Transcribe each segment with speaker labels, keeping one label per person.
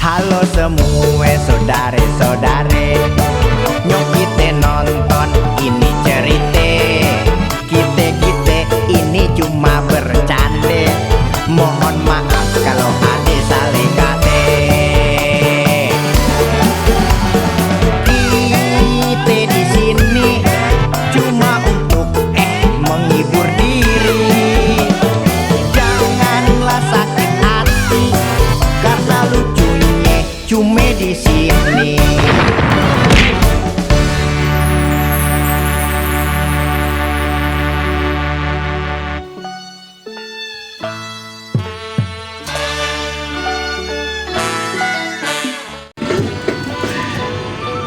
Speaker 1: Halo semua saudare-saudare, nyok kita nonton ini cerita. Kita ini cuma bercanda. Mohon maaf kalau ada salah kata. Kita di sini cuma untuk menghibur diri. Janganlah sakit hati karena lucunya cuma di sini.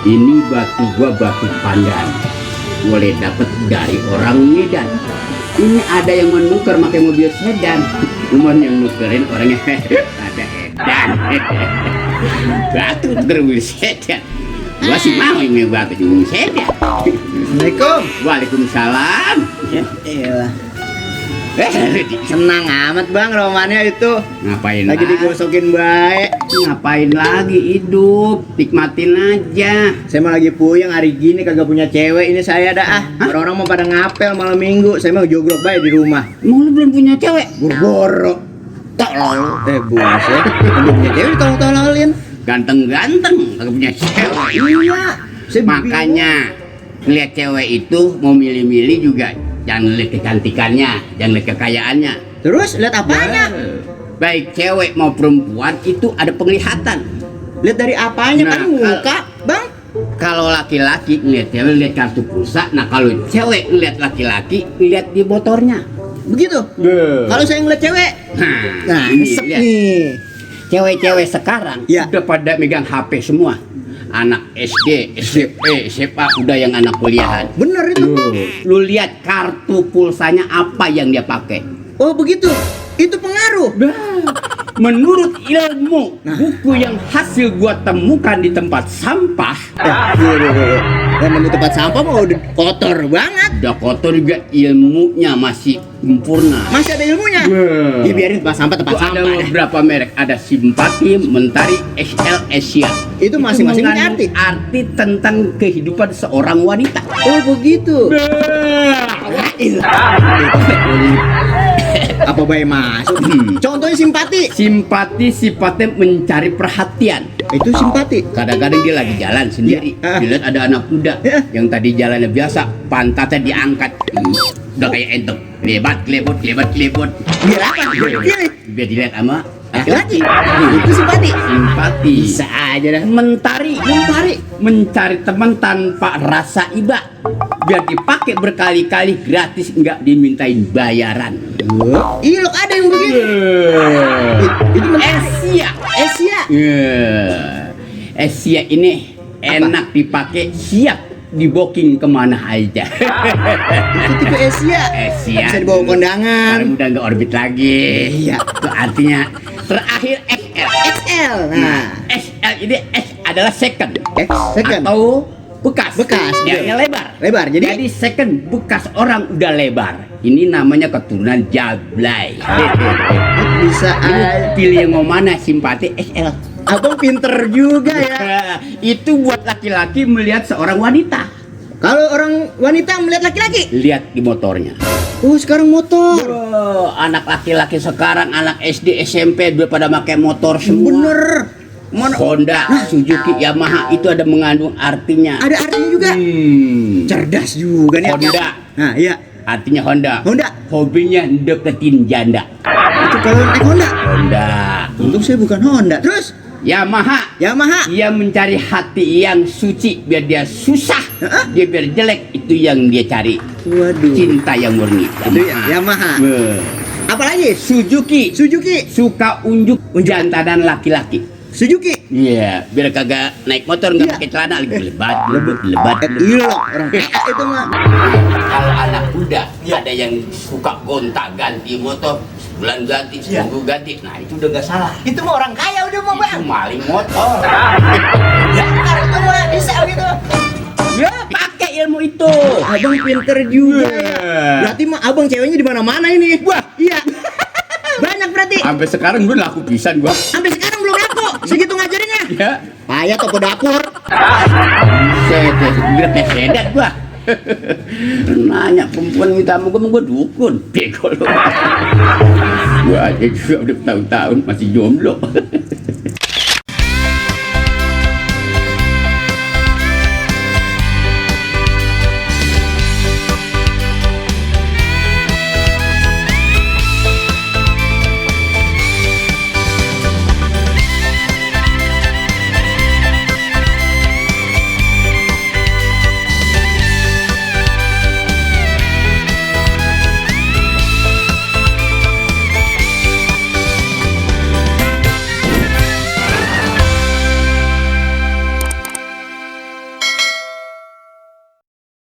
Speaker 2: Ini batu gua batu pandan, boleh dapat dari orang Medan. Ini ada yang menukar pakai mobil sedan, cuman yang nukerin orangnya ada edan. Batu mobil sedan, gua sih mau ini batu di mobil sedan.
Speaker 1: Assalamualaikum.
Speaker 2: Waalaikumsalam.
Speaker 1: Elah. Senang amat bang romannya itu.
Speaker 2: Ngapain
Speaker 1: Lagi
Speaker 2: lagi?
Speaker 1: digosokin baik.
Speaker 2: Ngapain lagi hidup? Nikmatin aja.
Speaker 1: Saya mau lagi puyeng hari gini kagak punya cewek. Ini saya dah Orang-orang mau pada ngapel malam minggu. Saya mau jogrok baik di rumah.
Speaker 2: Emang lu belum punya cewek?
Speaker 1: Buru-buru. Tolong. Buas ya. Belum punya cewek tolong-tolongin.
Speaker 2: Ganteng-ganteng, kagak punya cewek.
Speaker 1: Iya. Saya
Speaker 2: Makanya ngeliat cewek itu mau milih-milih juga jangan lihat kecantikannya, jangan lihat kekayaannya.
Speaker 1: Terus lihat apanya?
Speaker 2: Baik cewek mau perempuan itu ada penglihatan.
Speaker 1: Lihat dari apanya
Speaker 2: Nah,
Speaker 1: kan muka, bang?
Speaker 2: Kalau laki-laki ngeliat cewek lihat kartu pulsa, nah kalau cewek ngeliat laki-laki lihat di motornya.
Speaker 1: Begitu. Kalau saya ngeliat cewek, nah
Speaker 2: ini
Speaker 1: nyesek
Speaker 2: lihat.
Speaker 1: nih.
Speaker 2: Cewek-cewek sekarang
Speaker 1: Ya.
Speaker 2: udah pada megang HP semua. Anak SD, SMP, SMA udah yang anak kuliahan.
Speaker 1: Bener itu.
Speaker 2: Lu lihat kartu pulsanya apa yang dia pakai.
Speaker 1: Oh begitu. Itu pengaruh.
Speaker 2: Menurut ilmu, buku yang hasil gua temukan di tempat sampah,
Speaker 1: Yang di tempat sampah mau udah kotor banget.
Speaker 2: udah kotor juga, ilmunya masih sempurna.
Speaker 1: Masih ada ilmunya. Ya biarin tempat sampah
Speaker 2: Itu ada
Speaker 1: sampah. dah.
Speaker 2: beberapa merek, ada Simpati, Mentari, XL, Asia.
Speaker 1: Itu masing-masing punya
Speaker 2: mengandung arti tentang kehidupan seorang wanita.
Speaker 1: Oh begitu. Apa bayi masuk? Contohnya simpati.
Speaker 2: Simpati sifatnya mencari perhatian.
Speaker 1: Itu simpati.
Speaker 2: Kadang-kadang dia lagi jalan sendiri,
Speaker 1: Ya.
Speaker 2: dilihat ada anak muda
Speaker 1: Ya.
Speaker 2: yang tadi jalannya biasa, pantatnya diangkat, udah kayak entok, lebat, kelebot.
Speaker 1: Biar apa? Pilih.
Speaker 2: Biar dilihat sama
Speaker 1: Laki-laki.
Speaker 2: laki-laki.
Speaker 1: Itu simpati.
Speaker 2: Simpati.
Speaker 1: Bisa aja dah.
Speaker 2: Mentari, mencari teman tanpa rasa iba, biar dipakai berkali-kali gratis, nggak dimintain bayaran.
Speaker 1: Iya loh ada yang begitu. Itu
Speaker 2: Asia.
Speaker 1: Asia.
Speaker 2: Asia ini enak dipakai, siap diboking kemana aja.
Speaker 1: Itu tipe Asia.
Speaker 2: Asia
Speaker 1: Bisa dibawa kondangan.
Speaker 2: sekarang udah nggak orbit lagi.
Speaker 1: Iya.
Speaker 2: Itu artinya terakhir XL.
Speaker 1: XL. Nah,
Speaker 2: XL ini S adalah second
Speaker 1: second.
Speaker 2: atau bekas.
Speaker 1: Bekas,
Speaker 2: Yang
Speaker 1: iya.
Speaker 2: lebar.
Speaker 1: Lebar. Jadi
Speaker 2: second bekas orang udah lebar. Ini namanya keturunan Jablay.
Speaker 1: bisa
Speaker 2: Lu pilih yang mau mana, Simpati XL.
Speaker 1: Abang pinter juga ya.
Speaker 2: Itu buat laki-laki melihat seorang wanita.
Speaker 1: Kalau orang wanita melihat laki-laki.
Speaker 2: Lihat di motornya.
Speaker 1: Oh, sekarang motor.
Speaker 2: Oh, anak laki-laki sekarang, anak SD, SMP udah pada pakai motor semua.
Speaker 1: Bener.
Speaker 2: Honda, Suzuki, Yamaha itu ada mengandung artinya.
Speaker 1: Ada artinya juga. Cerdas juga nih.
Speaker 2: Honda.
Speaker 1: Nah, iya.
Speaker 2: Artinya Honda.
Speaker 1: Honda.
Speaker 2: Hobinya deketin janda.
Speaker 1: Itu kalau naik Honda.
Speaker 2: Honda.
Speaker 1: Untung saya bukan Honda. Terus
Speaker 2: Yamaha.
Speaker 1: Yamaha.
Speaker 2: Ia mencari hati yang suci, biar dia susah, dia biar jelek, itu yang dia cari.
Speaker 1: Waduh.
Speaker 2: Cinta yang murni.
Speaker 1: Itu ya, Yamaha. Apalagi?
Speaker 2: Suzuki.
Speaker 1: Suzuki.
Speaker 2: Suka unjuk jantanan laki-laki.
Speaker 1: Suzuki.
Speaker 2: Iya, biar kagak naik motor nggak pakai celana lagi lebat.
Speaker 1: Iya loh, orang kaya itu mah.
Speaker 2: Kalau anak muda ada yang suka gonta-ganti motor, sebulan ganti, seminggu ganti. Nah, itu udah nggak salah.
Speaker 1: Itu mah orang kaya udah mau bang.
Speaker 2: Itu maling motor.
Speaker 1: Ya, itu mah bisa gitu.
Speaker 2: Ya, pakai ilmu itu.
Speaker 1: Abang pinter juga ya. Berarti mah abang ceweknya di mana-mana ini.
Speaker 2: Wah,
Speaker 1: Iya. Banyak berarti.
Speaker 2: sampai sekarang gue laku pisan gua.
Speaker 1: Sampai sekarang belum laku. Segitu ngajarinnya.
Speaker 2: Ya.
Speaker 1: Payah toko dapur.
Speaker 2: Saya sedat gua. Nanya perempuan minta sama gua dukun. Bego lu. Gua aja juga udah tahun-tahun masih jomblo.